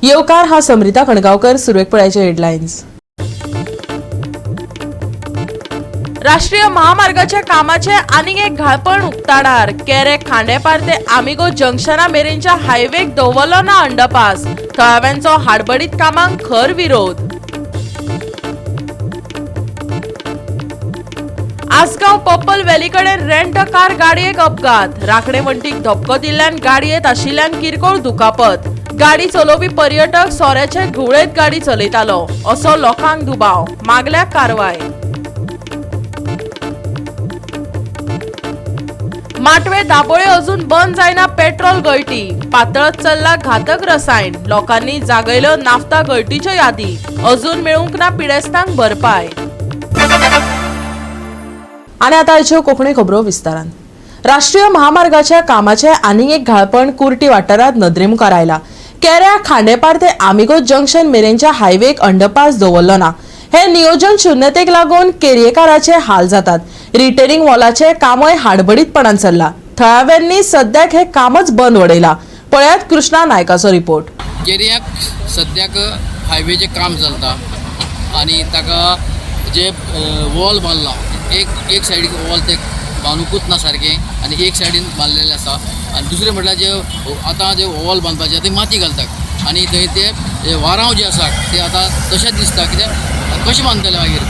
येवकार हा समरिता खणगांवकर. सुरवेक पळयाचे हेडलायन्स. राष्ट्रीय महामार्गाच्या कामाचे आनीक एक घाळपण उक्ताडार. केरे खांडेपार ते आमिगो जंक्शना मेरेनच्या हायवेक दवरलो ना अंडरपास. थळाव्यांचो हाडबडीत कामांक खर विरोध. आसगांव पर्पल व्हॅली कडेन रेंट कार गाडयेक अपघात. राखणे वण्टीक धपको दिल्ल्यान गाडयेंत आशिल्ल्यान किरकोळ दुखापत. गाडी चलोवपी पर्यटक सोऱ्याचे घुंवळेत गाडी चलयतालो असो लोकांक दुबाव. मागल्या कारवाय. माटवे दाबोळे अजून बंद जायना पेट्रोल गळटी. पातळत चल्ला घातक रसायन. लोकांनी जागयल्यो नाफ्ता गळटीच्यो यादी. अजून मेळूंक ना पिडेस्तांक भरपाय. आनी आतां आयच्यो कोंकणी खबरो विस्तारान. राष्ट्रीय महामार्गाच्या कामाचें आनीक एक घाळपण कुर्टी वाठारांत नदरेमुखार आयला. केऱ्या खांडेपार ते आमिगो जंक्शन मेरेनच्या हायवेक अंडरपास दवरलो ना. हे नियोजन शून्यतेक लागून केरयेकाराचे हाल जातात. रिटेनिंग वॉलाचे कामय हाडबडीतपणान चल्ला. थळाव्यांनी सद्याक हे कामच बंद वडयला. पळयात कृष्णा नायकाचो रिपोर्ट. केरयाक सद्याक हायवेचें काम चलता आनी ताका जे वॉल बांदला, एक एक सायडीक वॉल ते बांदूकूच ना सारकें आनी एक सायडीन बांदलेलें आसा. आनी दुसरें म्हटल्यार जे आतां जे वॉल बांदपाचें ते माती घालतात आनी थंय ते वारांव जे आसा ते आतां तशेंच दिसता. कित्याक कशें बांदतले मागीर?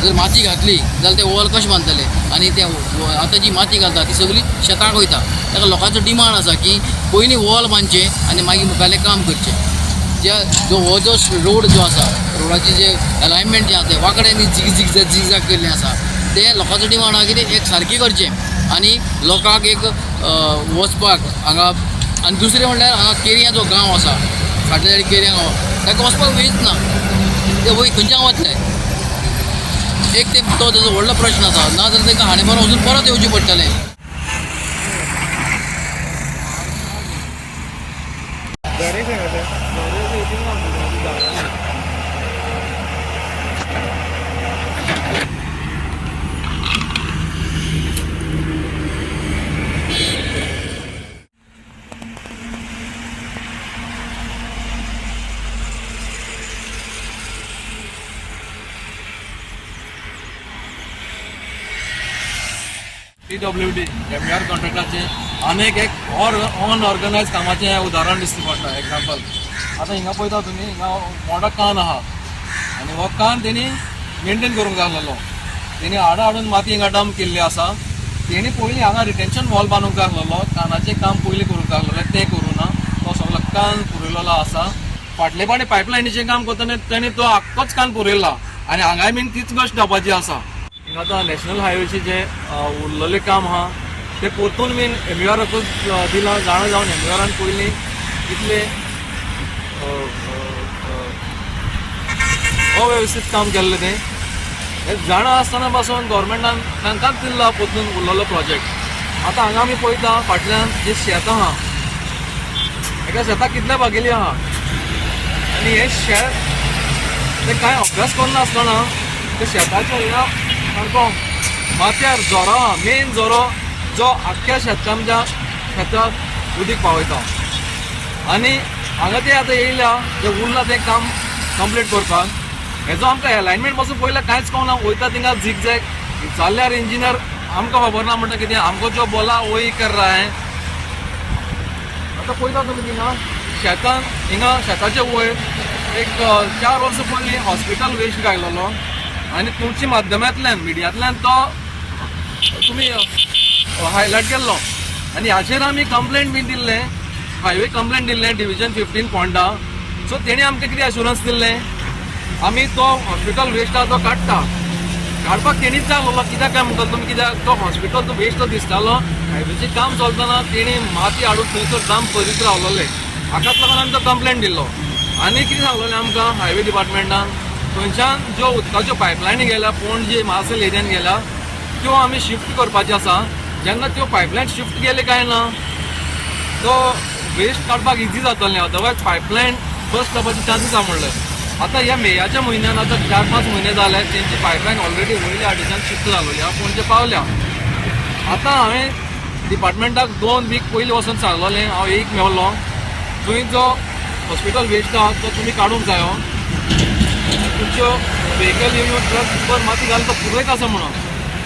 जर माती घातली जाल्यार ते वॉल कशें बांदतले? आनी ते आतां जी माती घालता ती सगळी शेताक वयता. ताका लोकांचो डिमांड आसा की पयलीं वॉल बांदचें आनी मागीर मुखारलें काम करचें. जे जो हो जो रोड जो आसा, रोडाची जे अलायनमेंट जें आसा तें वांकडें आनी झिग झिग झिगझॅग केल्लें आसा. तें लोकांचो डिमांड आहा की एक सारकी करचें आनी लोकांक एक वचपाक हांगा. आनी दुसरें म्हणल्यार हांगा केरयां जो गांव आसा, फाटल्या सायडीन केरयां गांव, ताका वचपाक वेच ना. ते वय खंयच्यान वतले? एक ते तो तेजो व्हडलो प्रश्न आसा. ना जाल्यार तांकां हांडेपारा वचून परत येवचें पडटलें. पीडब्ल्यूडी एमईआर कॉन्ट्रॅक्टाचे अनेक एक और अनऑर्गनायज कामाचें हें उदाहरण दिसता पडटा. एग्जाम्पल, आतां हिंगा पळयता तुमी, हिंगा मोटो कान आहा आनी हो कान तेणी मेंटेन करूंक जाय आसलेलो. तेणी हाडा हाडून माती हिंगा डंप केल्ली आसा. तेणी पयलीं हांगा रिटेन्शन वॉल बांदूंक जाय आसलेलो. कानाचें काम पयलीं करूंक जाय आसलेलें, तें करूं ना. तो सगळो कान पुरयलेलो आसा. फाटले फावटी पायपलायनीचें काम करतना तेणी तो आख्खोच कान पुरयला आनी हांगाय बीन तीच गोश्ट जावपाची आसा. हिंगा आतां नॅशनल हायवेचें जें उरलेलें काम आहा तें परतून बीन एमयूआराकूच दिलां. जाणा जावन एमयूआरान पयलीं इतलें अवेवस्थीत काम केल्लें तें हें जाणा आसतना पासून गव्हर्मेंटान तांकांच दिल्लो परतून उरलेलो प्रोजेक्ट. आतां हांगा आमी पळयता, फाटल्यान जें शेत आहा, एका शेताक कितल्या बागेली आहा आनी हें शेत तें कांय अभ्यास करनासतना ते शेताच्या ह्या सारको माथ्यार झरो आहा, मेन झरो जो आख्ख्या शेतकामच्या शेताक उदीक पावयता. आनी हांगा ते आतां येयल्या जें उरलां तें काम कंप्लीट करपाक. हेजो आमकां एलायनमेंट पासून पयल्यार कांयच कळना. वयता थिंगा झिगझॅग जाल्यार इंजिनियर आमकां खबर ना म्हणटा कितें, आमको जो बोला वही कर रहा है. आतां पळयता तुमी थिंगा शेतान, हिंगा शेताचे वयर एक 4 वर्सां पयलीं हॉस्पिटल वेस्ट घायलेलो आनी तुमच्या माध्यमांतल्यान मिडियांतल्यान तो तुमी हायलायट केल्लो आनी हाचेर आमी कंप्लेंट बीन दिल्लें, हायवे कंप्लेंट दिल्लें डिविजन 15 पोंडा. सो तेणी आमकां कितें एश्युरन्स दिल्लें, आमी तो हॉस्पिटल वेस्ट आहा तो काडटा. काडपाक तेणीच जाय आसलेलो. कित्याक काय म्हणटा तुमी? कित्याक तो हॉस्पिटल तो वेस्ट दिसतालो. हायवेचें काम चलतना तेणी माती हाडून थंयसर डंप करीत रावलेले. हाकाच लागून आमी तो कंप्लेंट दिल्लो. आनी कितें सांगलेलें आमकां हायवे डिपार्टमेंटान, थंयच्यान ज्यो उदकाच्यो पायपलायनी गेल्या पणजे मार्सेल एरियान गेल्या, त्यो आमी शिफ्ट करपाच्यो आसा. जेन्ना त्यो पायपलायन शिफ्ट केले काय ना, तो वेस्ट काडपाक इजी जातलें, अदरवायज पायपलायन बस्ट जावपाचे चान्सीस आहा म्हणलें. आतां ह्या मेयाच्या म्हयन्यान आतां 4-5 म्हयने जाले, तेंची पायपलायन ऑलरेडी वयल्या हाडीच्यान शिफ्ट जालोली आहा, पणजे पावल्या. आतां हांवें डिपार्टमेंटाक 2 वीक पयलीं वचून सांगलोलें, हांव एक मेवलो थंय जो हॉस्पिटल वेस्ट आहा तो तुमी काडूंक जायो, तुमच्यो व्हेकल येवन येवन ट्रक भर माती घालून तो पुरयत आसा म्हणून.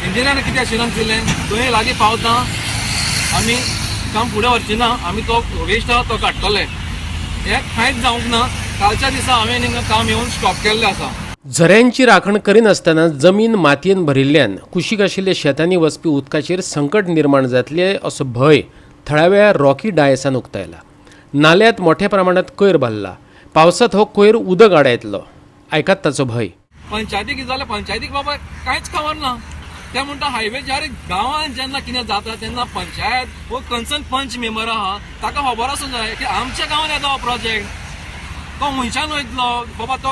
इंजिनियरान कितें एश्युरन्स दिलें, थंय लागीं पावता आमी काम फुडें व्हरची ना, आमी तो वेस्ट आहा तो काडटले. हें कांयच जावंक ना. कालच्या दिसा हांवें हिंगा काम येवन स्टॉप केल्लें आसा. झऱ्यांची राखण करिनासतना जमीन मातयेन भरिल्ल्यान कुशीक आशिल्ल्या शेतांनी वचपी उदकाचेर संकट निर्माण जातलें असो भंय थळाव्या रॉकी डायसान उक्तायला. नाल्यांत मोठ्या प्रमाणात कोयर भरला. पावसांत हो कोयर उदक आडायतलो. आयकात ताचो भंय. पंचायतीक कितें जालें, पंचायतीक बाबा कांयच खबर ना. ते म्हणटा हायवे ज्या गांवांत जेन्ना कितें जाता तेन्ना पंचायत हो कन्सर्न पंच मेंबर आहा ताका खबर आसूंक जाय की आमच्या गांवांत येता हो प्रोजेक्ट, तो खंयच्यान वयतलो बाबा, तो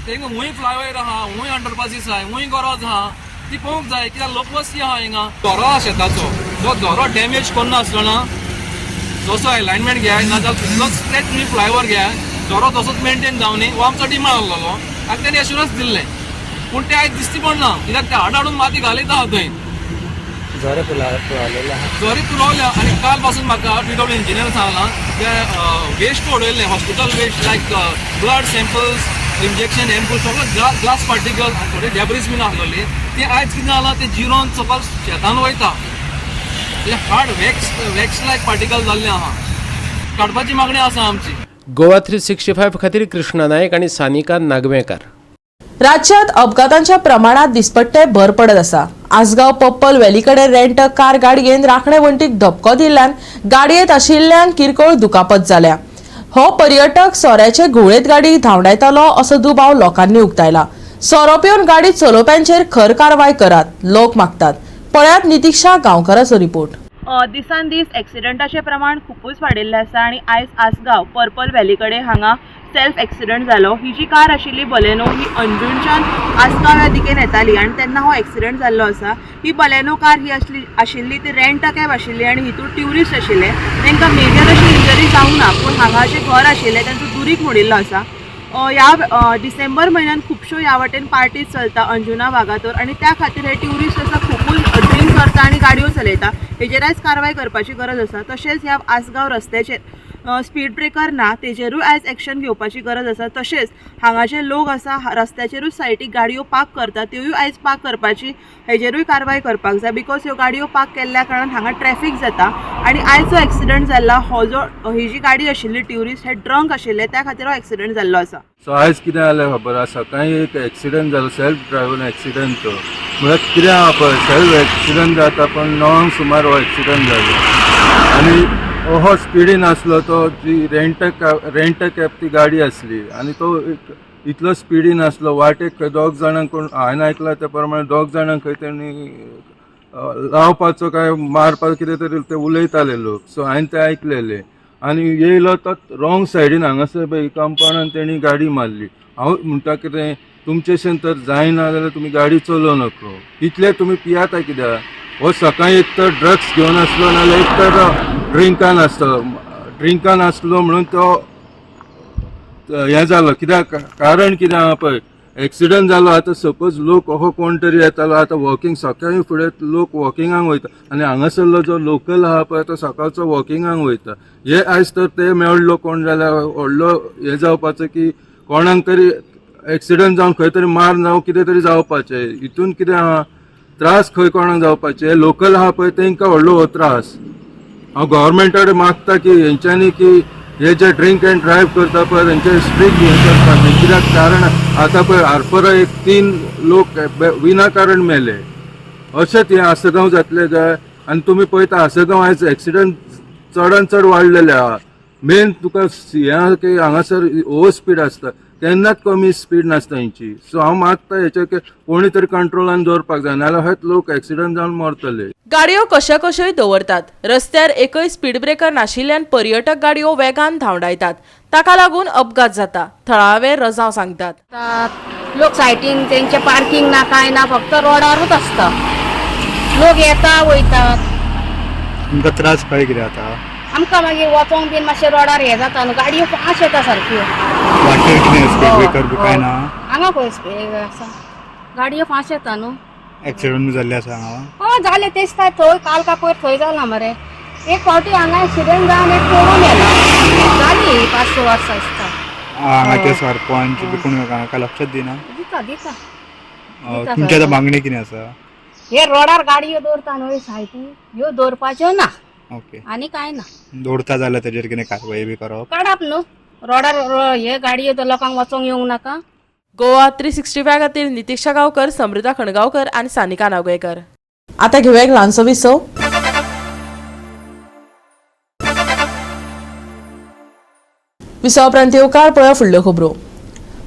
तेंका खंय फ्लायओवर आहा, खंय अंडरपासीस आहा, खंय गरज आहा ती पळोवंक जाय. कित्याक लोकवस्ती आहा हिंगा. दरो आहा शेताचो, तो दरो डॅमेज करनासतना जसो एलायनमेंट घेया, नाजाल्यार तितलोच स्ट्रेट तुमी फ्लायओवर घेया, दरो तसोच मेनटेन जावनी हो आमचो डिमांड आहलोलो आनी तेणी एश्युरन्स दिल्लें. पूण तें आयज दिश्टी पडना, कित्याक ते हाड हाडून माती घालीत आहा थंय. झरे पुरवलेले आहा. जरी पुरवल्या. आनी काल पासून म्हाका पीडब्ल्यू इंजिनियर सांगलां ते वेस्ट उडयल्लें hospital waste like blood samples, injection ampoule, सगळें ग्लास पार्टिकल आनी थोडी डेब्रीज बीन आहलोली. तें आयज कितें जालां, तें जिरोन सकयल शेतान वयता, ते hard wax wax like particle जाल्लें आहा. काडपाची मागणी आसा आमची. गोवा 365 खातीर कृष्णा नायक आनी सानिका नागवेंकार. राज्यात अपघातांच्या प्रमाणात दिसपट्टे भर पडत आसा. आसगांव पप्पल व्हॅली कडेन रेंट कार गाडयेन राखणे वण्टीक धपको दिल्ल्यान गाडयेंत आशिल्ल्यांक किरकोळ दुखापत जाल्या. हो पर्यटक सोऱ्याचे घुंवळेत गाडी धांवडायतालो असो दुबाव लोकांनी उक्तायला. सोरो पिवन गाडी चलोवप्यांचेर खर कारवाय करात, लोक मागतात. पळयात नितिक्षा गांवकाराचो रिपोर्ट. दिसान दीस एक्सिडंटाचें प्रमाण खुबूच वाडिल्लें आसा आनी आयज आसगांव पर्पल व्हॅली कडेन हांगा सेल्फ एक्सिडंट जालो. ही जी कार आशिल्ली बलेनो ही अंजुणच्यान आसगांव ह्या दिकेन येताली आनी तेन्ना हो एक्सिडंट जाल्लो आसा. ही बलेनो कार ही आशिल्ली ती रेंट अ कॅब आशिल्ली आनी हितून ट्युरिस्ट आशिल्ले. तांकां मेजर अशी इंजरी जावंक ना, पूण हांगा जें घर आशिल्लें तांचो दुरीग मोडिल्लो आसा. ह्या डिसेंबर म्हयन्यान खुबश्यो ह्या वाटेन पार्टीज चलता अंजुना वागातोर आनी त्या खातीर हे ट्युरिस्ट आसा खुबूच ड्रिंक करता आनी गाडयो चलयता. हेजेर आयज कारवाय करपाची गरज आसा. तशेंच ह्या आसगांव रस्त्याचेर स्पीड ब्रेकर ना, तेजेरूय आयज एक्शन घेवपाची गरज आसा. तशेंच हांगा जे लोक आसा रस्त्याचेरूच सायडीक गाडयो पार्क करता, त्योय आयज पार्क करपाची हेजेरूय कारवाय करपाक जाय. Because ह्यो गाडयो पार्क केल्ल्या कारणान हांगा ट्रॅफीक जाता आनी आयज जो एक्सिडंट जाला हो जो ही जी गाडी आशिल्ली ट्युरिस्ट हे ड्रंक आशिल्ले, त्या खातीर हो एक्सिडंट जाल्लो आसा. सो आयज कितें जालें खबर आसा, सकाळीं एक एक्सिडंट जालो, सेल्फ ड्रायव्हर एक्सिडंट. तो म्हळ्यार कितें आहा पळय, सेल्फ एक्सिडंट जाता पण 9 सुमार हो एक्सिडंट जालो आनी हो स्पिडीन आसलो. तो जी रेंट कॅब ती गाडी आसली आनी तो इतलो स्पिडीन आसलो, वाटेक खंय दोग जाणांक कोण हांवें आयकलां त्या प्रमाणे दोग जाणांक खंय तेणी लावपाचो काय मारपाचो कितें तरी ते उलयताले लोक. सो हांवें तें आयकलेलें आनी येयलो तो रॉंग सायडीन हांगासर पळय कंपाउंडान तेणी गाडी मारली. हांव म्हणटा कितें तुमचेशेन तर जायना जाल्यार तुमी गाडी चलोवं नाका, इतले तुमी पियाता कित्याक? हो सकाळीं एक तर ड्रग्स घेवन आसलो नाजाल्यार एक तर ड्रिंकान आसलो, ड्रिंकान आसलो म्हणून तो हें जालो. कित्याक कारण कितें आहा पळय, एक्सिडंट जालो. आतां सपोज लोक हो कोण तरी येतालो, आतां वॉकिंग सकाळीं फुडें लोक वॉकिंगाक वयता आनी हांगासरलो जो लोकल आहा पळय तो सकाळचो वॉकिंगाक वयता. हे आयज तर ते मेळ्ळो कोण जाल्यार व्हडलो हें जावपाचो की कोणाक तरी एक्सिडंट जावन खंय तरी मार जावं कितें तरी जावपाचें. हितून कितें आहा त्रास खंय कोणाक जावपाचे, लोकल आहा पळय तेंकां व्हडलो हो त्रास. हांव गव्हर्मेंटा कडेन मागता की हेंच्यांनी की हे जे ड्रिंक एंड ड्रायव्ह करता पळय तेंचे स्ट्रिक्ट हें करपाक. कित्याक कारण आतां पळय आरपोरा एक 3 लोक विनाकारण मेले. अशेंच हें आसगांव जातलें काय? आनी तुमी पळयता आसगांव आयज एक्सिडंट चडान चड वाडलेले आहा. मेन तुका हें आहा की हांगासर ओवर स्पीड आसता, केन्नाच कमी स्पीड नासता हेंची. सो हांव मागता हेचेर की कोणी तरी कंट्रोलान दवरपाक जाय, नाजाल्यार हेच लोक एक्सिडंट जावन मरतले. गाडयो कश्या कश्योय दवरतात. रस्त्यार एकय स्पीड ब्रेकर नाशिल्ल्यान पर्यटक गाडयो वेगान धांवडायतात, ताका लागून अपघात जाता. थळावे रजांव सांगतात. लोक सायटीन तेंचे पार्किंग ना काय ना, फक्त रोडारूच आसता. लोक येता वयतात. तुमकां त्रास काय कितें जाता? आमकां मागीर वचोंक बीन मातशें रोडार हें जाता न्हू, गाडयो फास्ट येता सारक्यो. वाटेर कितें स्पीड ब्रेकर बी काय ना? हांगा खंय स्पीड आसा, गाडयो फास्ट येता न्हू. एक्सिडंट बी जाल्ले आसा हांगा? हय जालें, तेच काय थंय काल का पयर थंय जाला मरे. एक फावटी हांगा एक्सिडंट जावन एक पडून येला, जाली जाली 5-6 वर्सां दिसता. हांगाचे सरपंच बी कोण काय लक्षात दिना? दिता दिता. तुमची आतां मागणी कितें आसा? हे रोडार गाडयो दवरता न्हय सायटी, ह्यो दवरपाच्यो ना. ओके. आनी कांय ना. दवरता जाल्यार तेजेर कितें कारवाय बी करप? काडप न्हू रोडार हे गाडयो तर लोकांक वचोंक येवंक नाका. गोवा 365 खातीर नितिक्षा गांवकर, समृता खणगांवकर आनी सानिका नागवेकर. आता घेऊया एक ल्हानसो विसव. विसवा उपरांत येवकार पळया फुडल्यो खबरो.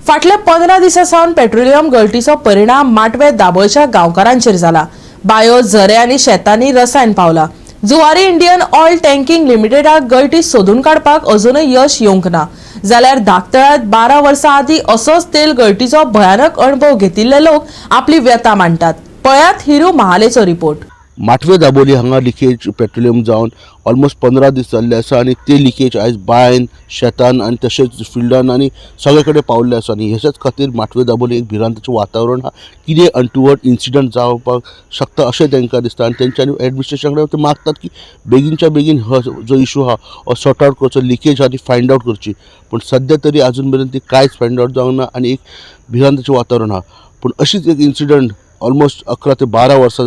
फाटल्या 15 दिसां सावन पेट्रोलियम गळटीचो परिणाम माटवे दाबोळच्या गांवकारांचेर जाला. बायो, झरे आनी शेतांनी रसायन पावला. जुवारी इंडियन ऑयल टँकिंग लिमिटेडाक गळटी सोदून काडपाक अजूनय यश येवंक ना. जाल्यार धाकतळ्यांत 12 वर्सां आदीं असोच तेल गळटीचो भयानक अणभव घेतिल्ले लोक आपली व्यथा मांडटात. पळयात हिरू महालेचो रिपोर्ट. माटवे दाबोली हांगा लिकेज पेट्रोलियम जावन ऑलमोस्ट 15 दीस जाल्ले आसा आनी ते लिकेज आयज बांयन, शेतान आनी तशेंच फिल्डान आनी सगळे कडेन पावल्ले आसा आनी हेच्याच खातीर माटवे दाबोली एक भिरांतेचें वातावरण आहा. कितें अनटुवर्ड इन्सिडंट जावपाक शकता अशें तांकां दिसता आनी तेंच्यांनी एडमिनिस्ट्रेशना कडेन ते मागतात की बेगीनच्या बेगीन हो जो इशू आहा हो सॉर्ट आवट करचो, लिकेज आहा ती फायंड आवट करची. पूण सद्या तरी आजून मेरेन ती कांयच फायंड आवट जावंक ना आनी एक भिरांतेचें वातावरण आहा. पूण अशीच एक इन्सिडंट ऑलमोस्ट 11 ते 12 वर्सां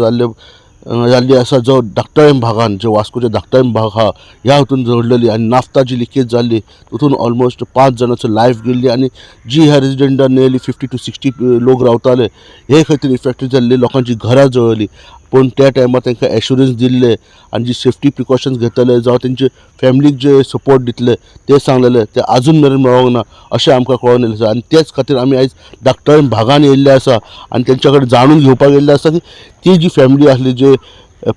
जाल्ली आसा, जो धाकटळेम भागान, जे वास्कोचे धाकटळेम भाग आहा ह्या हितून घडलेली आनी नाफ्ता जी लिकेज जाल्ली तितून ऑलमोस्ट 5 जाणांचो लायफ गेल्ली आनी जी ह्या रेजिडेंटान नियरली 50 to 60 लोक रावताले हे खातीर इफेक्टेड जाल्ले, लोकांची घरां जळ्ळी. पूण त्या टायमार तांकां एश्युरन्स दिल्ले आनी जी सेफ्टी प्रिकॉशन्स घेतले जावं तेंचे फॅमिलीक जे सपोर्ट दितले ते सांगलेले ते आजून मेरेन मेळोंक ना अशें आमकां कळोन येयलें आसा. आनी तेच खातीर आमी आयज धाकटळेम भागान येयल्ले आसा आनी तेंच्या कडेन जाणून घेवपाक येयल्ले आसा की ती जी फॅमिली आसली, जे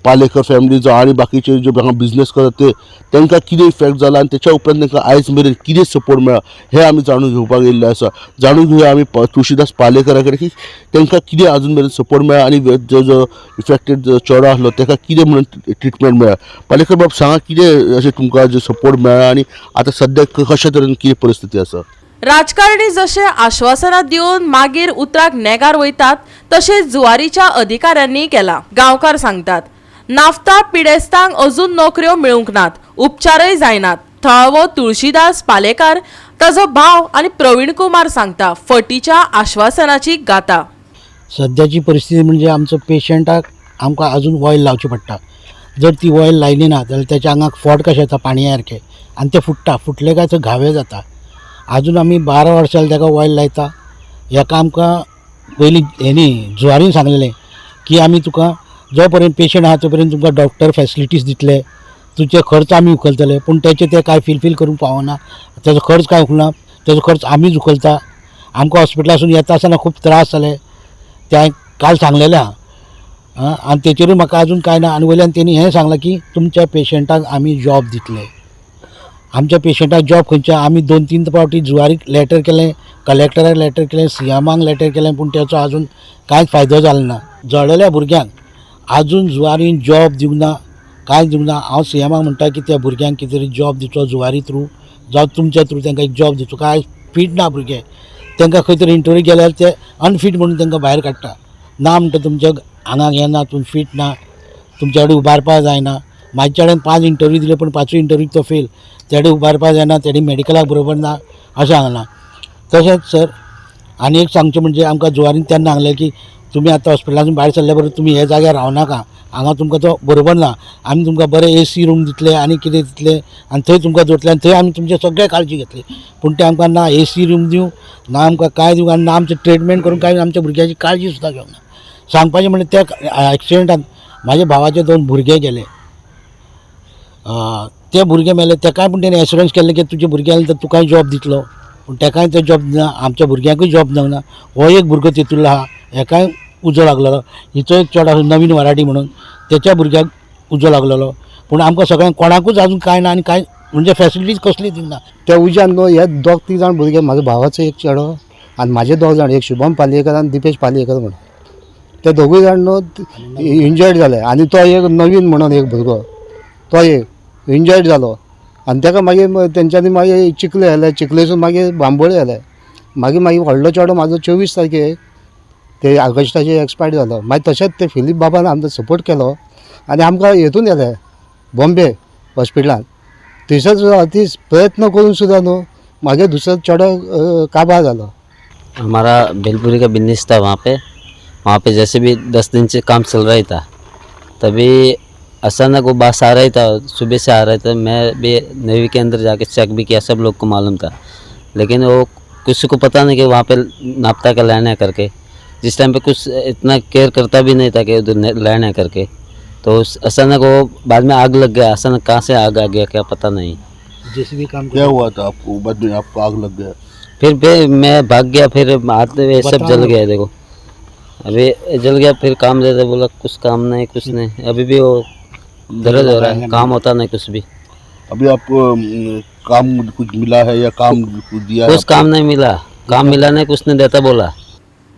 पालेकर फॅमिली जावं आनी बाकीचे जे हांगा बिजनेस करतात ते तांकां कितें इफेक्ट जाला आनी तेच्या उपरांत तांकां आयज मेरेन कितें सपोर्ट मेळ्ळा हें आमी जाणून घेवपाक येयल्ले आसा. जाणून घेवया आमी तुळशीदास पालेकरा कडेन की तांकां कितें आजून मेरेन सपोर्ट मेळ्ळा आनी जो जो इफेक्टेड चेडो आसलो ताका कितें म्हणून ट्रिटमेंट मेळ्ळा. पालेकर बाब सांगा कितें अशें तुमकां जे सपोर्ट मेळ्ळा आनी आतां सद्याक कशे तरेन कितें परिस्थिती आसा? राजकारणी जशे आश्वासनां दिवन मागीर उतराक नेगार वयतात तशेंच जुवारीच्या अधिकाऱ्यांनी केला. गांवकार सांगतात नाफ्ता पिडेस्तांक अजून नोकऱ्यो मेळूंक नात, उपचारय जायनात. थळावो तुळशीदास पालेकार, ताजो भाव आनी प्रवीण कुमार सांगता फटीच्या आश्वासनाची गाथा. सद्याची परिस्थिती म्हणजे आमचो पेशंटाक आमकां अजून ऑयल लावचें पडटा. जर ती ऑयल लायली ना जाल्यार त्याच्या आंगाक फोट कशें येता पाणया सारकें आनी तें फुट्टा, फुटलें काय थंय घावे जाता. अजून आमी 12 वर्सां जालीं ताका ऑयल लायता. हेका आमकां पयलीं हेणी जुवारीन सांगलेलें की आमी तुका जो पर्यंत पेशंट आहा तो पर्यंत तुमकां डॉक्टर फॅसिलिटीज दितले, तुजे खर्च आमी उखलतले. पूण तेचे ते कांय फिलफील करूंक पावना, तेजो खर्च कांय उखलना, तेजो खर्च आमीच उखलता. आमकां हॉस्पिटलासून येता आसतना खूब त्रास जाले, ते काल सांगलेलें आहा आनी तेचेरूय म्हाका अजून कांय ना. आनी वयल्यान तेणी हें सांगलां की तुमच्या पेशंटाक आमी जॉब दितले. आमच्या पेशंटाक जॉब खंयच्या आमी 2-3 फावटी जुवारीक लेटर केलें, कलेक्टराक लेटर केलें, सीएमाक लेटर केलें, पूण तेचो अजून कांयच फायदो जालो ना. जळलेल्या भुरग्यांक अजून जुवारीन जॉब दिवंक ना, कांयच दिवंक ना. हांव सीएमाक म्हणटा की त्या भुरग्यांक कितें तरी जॉब दिवचो जुवारी थ्रू जावं तुमच्या थ्रू तांकां एक जॉब दिवचो. कांय फीट ना भुरगे, तांकां खंय तरी इंटरव्यू गेल्यार ते अनफीट म्हणून तांकां भायर काडटा. ना म्हणटा तुमच्या आंगाक येना, तुमी फीट ना, तुमच्या कडेन उबारपाक जायना. म्हाज्या कडेन 5 इंटरव्यू दिले पूण 5 इंटरव्यू तो फेल, तेणे उबारपाक जायना, तेणी मेडिकलाक बरोबर ना अशें सांगलां. तशेंच सर आनी एक सांगचें म्हणजे आमकां जुवारीन तेन्ना सांगलें की तुमी आतां हॉस्पिटलांतून भायर सरल्या बरोबर तुमी हे जाग्यार रावनाका, हांगा तुमकां तो बरोबर ना, आमी तुमकां बरें AC room दितले आनी कितें दितले आनी थंय तुमकां दवरतले आनी थंय आमी तुमचे सगळे काळजी घेतली. पूण ते आमकां ना AC room दिवं ना आमकां कांय दिवं आनी ना आमचें ट्रिटमेंट करून कांय आमच्या भुरग्याची काळजी सुद्दां घेवंक ना. सांगपाचें म्हणल्यार त्या एक्सिडंटान म्हाज्या भावाचे 2 भुरगे गेले, ते भुरगे मेले. तेकाय पूण तेणी एश्युरन्स केल्लें की तुजे भुरगे आसले तर तुकाय जॉब दितलो, पूण तेकाय ते जॉब दिना, आमच्या भुरग्यांकूय जॉब दिवंक ना. हो एक भुरगो तितूंतलो आहा, हेकाय उजो लागलेलो, हिचो एक चेडो आसा नवीन वराडी म्हणून, तेच्या भुरग्याक उजो लागलेलो. पूण आमकां सगळ्यांक कोणाकूच अजून कांय ना आनी कांय म्हणजे फॅसिलिटीज कसली दिवंक ना. त्या उज्यान न्हू हे 2-3 जाण भुरगे, म्हाजो भावाचो एक चेडो आनी म्हाजे 2 जाण, एक शुभम पालयेकर आनी दिपेश पालयेकर म्हणून, ते दोगूय जाण न्हू इंजर्ड जाले. आनी तो एक नवीन म्हणून एक भुरगो तो एक इंजर्ड जालो आनी ताका मागीर तेंच्यांनी मागीर चिखले व्हेले, चिखलेसून मागीर बांबोळे व्हेले. मागीर मागीर व्हडलो चेडो म्हाजो 24 तारखेक ते ऑगस्टाचेर एक्सपायर्ड जालो. मागीर तशेंच ते फिलीप बाबान आमकां सपोर्ट केलो आनी आमकां हेतून व्हेले बॉम्बे हॉस्पिटलान. थंयसर सुद्दां अती प्रयत्न करून सुद्दां न्हू म्हागे दुसरो चेडो काबार जालो. हमारा भेलपुरी का बिजनेस था वहाँ पे. वहाँ पे जैसे भी 10 दिन से काम चल रहा ही था, तभी अचानक वो बस आ रही था, सुबह से आ रहे थे. मैं भी नेवी के अंदर जाके चेक भी किया, सब लोग को मालूम था, लेकिन वो किसी को पता नहीं कि वहाँ पे नापता का लाइन है करके. जिस टाइम पे कुछ इतना केयर करता भी नहीं था कि उधर लाइन है करके. तो अचानक वो बाद में आग लग गया. अचानक कहाँ से आग आ गया, क्या पता नहीं. जेसीबी काम. क्या हुआ था आपको बाद में, आपको आग लग गया? फिर मैं भाग गया. फिर हाथ में सब जल गया. देखो, अभी जल गया. फिर काम देते बोला, कुछ काम नहीं, कुछ नहीं. अभी भी वो दर्द हो रहा है, काम होता नहीं कुछ भी. अभी आपको काम कुछ मिला है या काम कुछ दिया है कुछ आपको? काम नहीं मिला. काम मिला नहीं, कुछ नहीं देता बोला.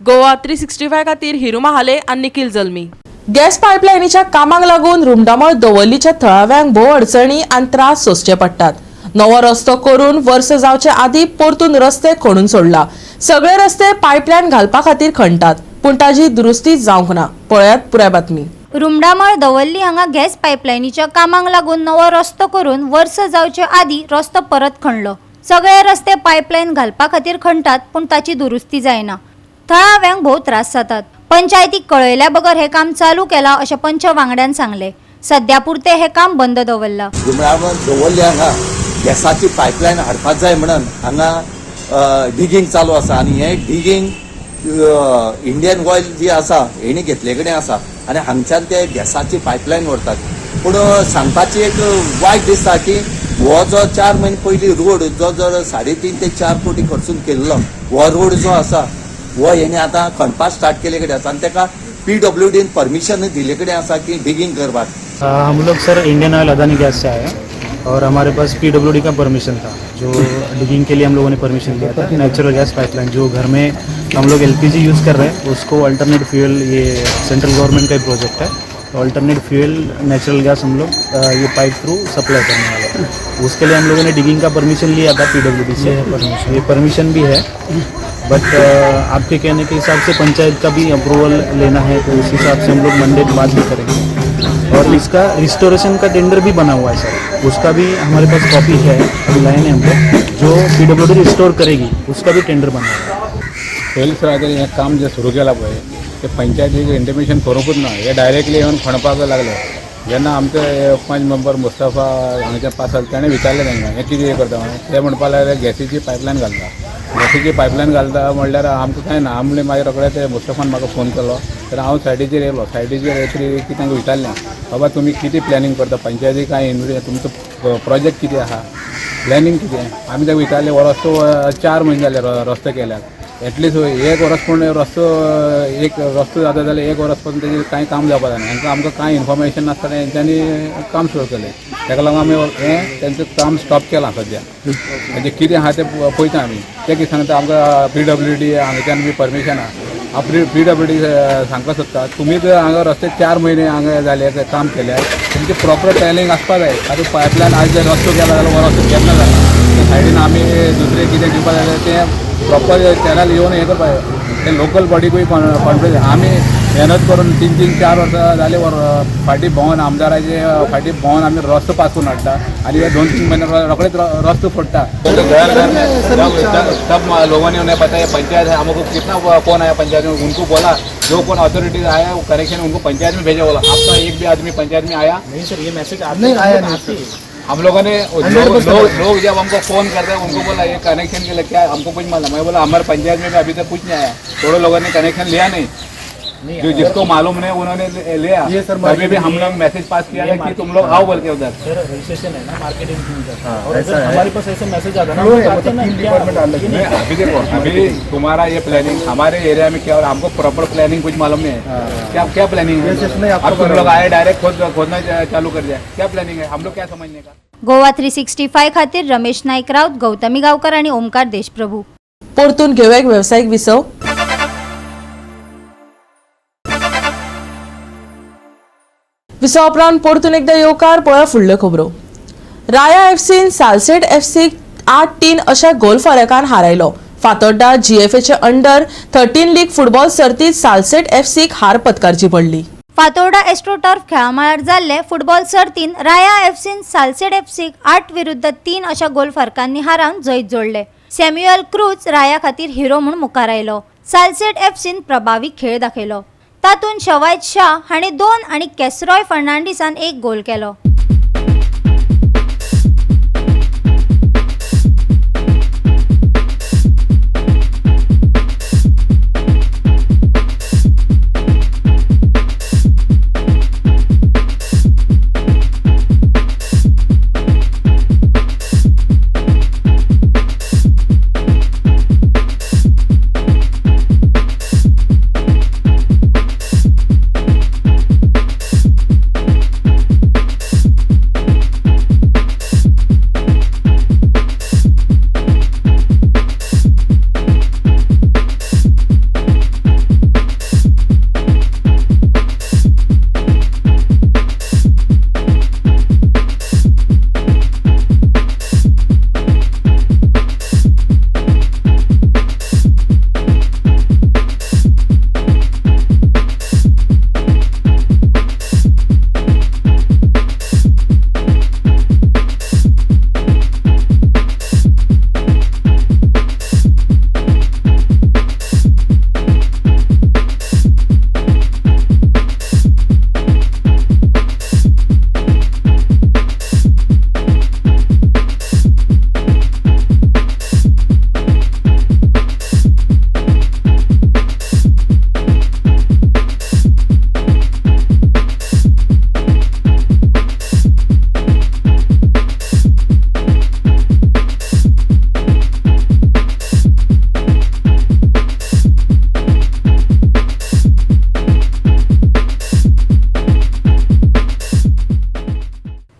गोवा 365 खातीर हिरू महाले आनी निखिल जल्मी. गॅस पायपलायनीच्या कामाक लागून रुमडामळ दवर्लीच्या थळाव्यांक भोव अडचणी आनी त्रास सोंसचे पडटात. नवो रस्तो करून वर्स जावचे आदीं परतून रस्ते खणून सोडला. सगळे रस्ते पायपलायन घालपा खातीर खणटात, पूण ताजी दुरुस्ती जावंक ना. पळयात पुराय बातमी. रुमडामळ दवर्ली हांगा गॅस पायपलायनीच्या कामाक लागून नवो रस्तो करून वर्स जावचे आदीं रस्तो परत खणलो. सगळे रस्ते पायपलायन घालपा खातीर खणटात, पूण ताची दुरुस्ती जायना. थळाव्यांक भोव त्रास जातात. पंचायतीक कळयल्या बगर हें काम चालू केलां अशें पंच वांगड्यान सांगलें. सद्या पुरतें हें काम बंद दवरलां. रुमडामळ दवर्ले हांगा गॅसाची पायपलायन हाडपाक जाय म्हणून हांगा डिगींग चालू आसा आनी हें डिगींग इंडियन ऑयल जी आसा हेणी घेतले कडेन आसा आनी हांगच्यान ते गॅसाची पायपलायन व्हरतात. पूण सांगपाची एक वायट दिसता की हो जो 4 म्हयने पयलीं रोड जो जर 3.5 ते 4 कोटी खर्चून केल्लो, हो रोड जो आसा हो हेणी आतां खणपाक स्टार्ट केले कडेन आसा आनी ताका पीडब्ल्यूडीन परमिशन दिले कडेन आसा की डिगींग करपाक. हम लोग sir Indian oil Adani gas से आए हैं और हमारे पास पीडब्ल्यूडी का परमिशन था, जो डिगिंग के लिए हम लोगों ने परमिशन लिया था. नेचुरल गैस पाइपलाइन, जो घर में हम लोग एलपीजी यूज़ कर रहे हैं, उसको अल्टरनेट फ्यूल, ये सेंट्रल गवर्नमेंट का ही प्रोजेक्ट है, तो अल्टरनेट फ्यूल नेचुरल गैस हम लोग ये पाइप थ्रू सप्लाई करने वाले हैं. उसके लिए हम लोगों ने डिगिंग का परमिशन लिया था पीडब्ल्यूडी से. ये परमिशन भी है, बट आपके कहने के हिसाब से पंचायत का भी अप्रूवल लेना है, तो उस हिसाब से हम लोग मंडे बात भी करेंगे. और इसका रिस्टोरेशन का टेंडर भी बना हुआ है सर, उसका भी हमारे पास कॉपी है. अभी लाए हैं हम लोग. जो पीडब्ल्यूडी रिस्टोर करेगी, उसका भी टेंडर बना हुआ है. पयलीं सुरवातेक हें काम जें सुरू केलां पळय, तें पंचायतीक इंटिमेशन करूंकूच ना. हे डायरेक्टली येवन खणपाक लागले. जेन्ना आमचे पंच मेंबर मुस्तफा हांगच्यान पास जाले, तेणें विचारलें तांकां, हें कितें करता म्हणून. ते म्हणपाक लागले, गॅसीची पायपलायन घालता. गॅसीची पायपलायन घालता म्हणल्यार आमकां कांय ना. आमले मागीर रोखडे ते मुस्तफान म्हाका फोन केलो, तर हांव सायटीचेर येयलो. सायटीचेर येतरी की तांकां विचारलें, बाबा तुमी कितें प्लॅनिंग करता, पंचायती कांय तुमचो प्रोजेक्ट कितें आहा, प्लॅनिंग कितें? आमी ताका विचारलें, हो रस्तो 4 म्हयने जाले रस्तो केल्यार, एटलिस्ट एक वर्स पूण रस्तो, एक रस्तो जाता जाल्यार एक वर्स पासून तेजेर कांय काम जावपाक जायना. हांकां आमकां कांय इन्फॉर्मेशन नासतना हेंच्यांनी काम सुरू केलें. ताका लागून आमी हें तेंचें काम स्टॉप केलां सद्या. तेंचें कितें आहा तें पळयता आमी. ते कितें सांगता आमकां, पीडब्ल्यूडी हांगाच्यान बी परमिशन आहा. हांव पीडब्ल्यूडी सांगपाक सोदता, तुमी जर हांगा रस्ते 4 म्हयने हांगा जाले काम केल्यार, तुमचें प्रॉपर प्लॅनिंग आसपा जाय. आतां पायपलायन आज जर रस्तो केला जाल्यार हो रस्तो केन्ना जाला, सायडीन आमी दुसरें कितें दिवपा जाय जाल्यार तें प्रॉपर चॅनल येवन हें करपा जाय. ते लोकल बॉडीकूय कॉन्फिडन्स. आमी मेहनत करून 3 3 4 वर्सां जाले फाटीं भोंवन, आमदाराचे फाटीं भोंवन आमी रस्तो पास करून हाडटा आनी हे 2-3 म्हयने रोखडेच रस्तो फोडटा. घर घर में तब तब लोगों ने उन्हें बताया, पंचायत है, हमको कितना फोन आया पंचायत में. उनको बोला, जो कौन अथॉरिटीज आया वो कनेक्शन उनको पंचायत में भेजा बोला. आपका एक भी आदमी पंचायत में आया? नहीं सर, ये मैसेज नहीं आया, नहीं सर. हम लोगों ने लोग जब हमको फोन करते हैं, उनको बोला ये कनेक्शन के लिए क्या है, हमको कुछ मालूम. मैं बोला हमारे पंचायत में भी अभी तक कुछ नहीं आया. थोड़े लोगों ने कनेक्शन लिया नहीं, जो जिसको मालूम नहीं उन्होंने लिया. ये सर तभी भी हम लोग मैसेज पास किया है कि तुम लोग आओ बोल के उधर. सर, रजिस्ट्रेशन है ना मार्केटिंग का, हाँ, और ऐसा अगर है. हमारे पास ऐसे मैसेज आता ना, फ्लो हम है, तो आते मतलब ना तीन क्या डिपार्टमेंट अलग ये है. नहीं. अभी देखो, अभी तुम्हारा ये प्लानिंग हमारे एरिया में क्या और हमको प्रॉपर प्लानिंग कुछ मालूम नहीं है. क्या क्या प्लानिंग है? Yes, yes, नहीं, आपको अब तुम लोग बराबर. आए, डायरेक्ट खोदना चालू कर दिया. क्या प्लानिंग है, हम लोग क्या समझने का? गोवा 365 खातीर रमेश नाईक राऊत, गौतमी गावकर आणि ओमकार देशप्रभू. परतून घेवया एक वेवसायीक विसव. विसवा उपरांत परतून एकदा येवकार. पळया फुडल्यो खबरो. राया एफसीन सालसेट एफसीक 8-3 अशा गोल फरकान हारायलो. फातोड्डा जीएफएचे अंडर 13 लीग फुटबॉल सर्तीत सालसेट एफसीक हार पत्कारची पडली. फातोर्डा एस्ट्रोटर्फ खेळामळार जाल्ले फुटबॉल सर्तीन राया एफसीन सालसेट एफसीक 8-3 अशा गोल फरकांनी हारावन जैत जोडले. सॅम्युअल क्रूज राया खातीर हिरो म्हूण मुखार आयलो. सालसेट एफसीन प्रभावी खेळ दाखयलो. तातूंत शवायद शाह हाणें 2 आनी केसरॉय फर्नांडीसान 1 गोल केलो.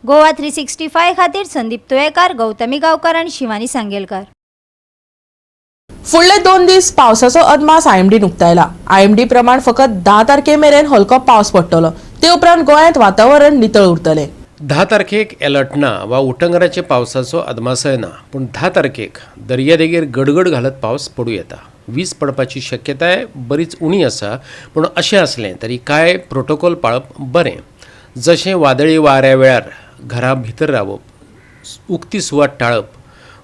गोवा 365 खातीर संदीप तुयेकार, गौतमी गांवकार आनी शिवानी सांगेलकार. फुडले 2 दीस पावसाचो अदमास आयएमडीन उक्तायला. आयएमडी प्रमाण फकत 10 तारखे मेरेन हलको पावस पडटलो. ते उपरांत गोंयांत वातावरण नितळ उरतलें. 10 तारखेक एलर्ट ना वा उटंगराचे पावसाचो अदमासय ना, पूण 10 तारखेक दर्यादेगेर गडगड घालत पावस पडूं येता. वीज पडपाची शक्यताय बरीच उणी आसा, पूण अशें आसलें तरी कांय प्रोटोकॉल पाळप बरें, जशें वादळी वाऱ्या वेळार घरा भितर रावप, उक्ती सुवात टाळप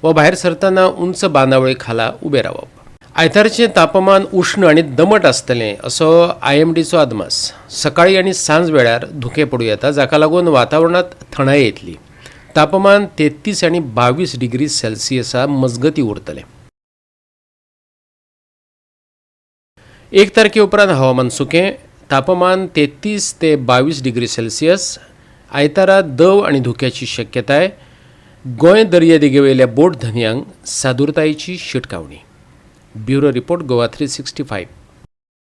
वा भायर सरतना उंच बांदावळी खाला उबें रावप. आयतारचें तापमान उश्ण आनी दमट आसतलें असो आयएमडीचो अदमास. सकाळी आनी सांज वेळार धुकें पडूं येता, जाका लागून वातावरणांत थंडाय येतली. तापमान 33 आनी 22 डिग्री सेल्सियसा मजगती उरतलें. 1 तारखे उपरांत हवामान सुकें, तापमान 33 ते 22 डिग्री सेल्सियस. आयतारा दव आनी धुक्याची शक्यताय. गोंय दर्यादेगेवयल्या बोट धनयांक सादुरतायेची शिटकावणी. Bureau report, Goa 365.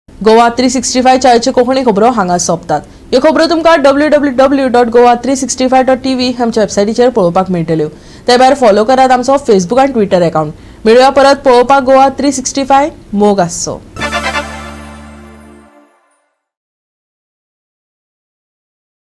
Goa 365 आयच्यो कोंकणी खबरो हांगा सोंपतात. ह्यो खबरो तुमकां www.goa365.tv आमच्या वेबसायटीचेर पळोवपाक मेळटल्यो. ते भायर फॉलो करात आमचो फेसबूक आनी ट्विटर अकाउंट. मेळुया परत पळोवपाक गोवा 365. मोग आसचो.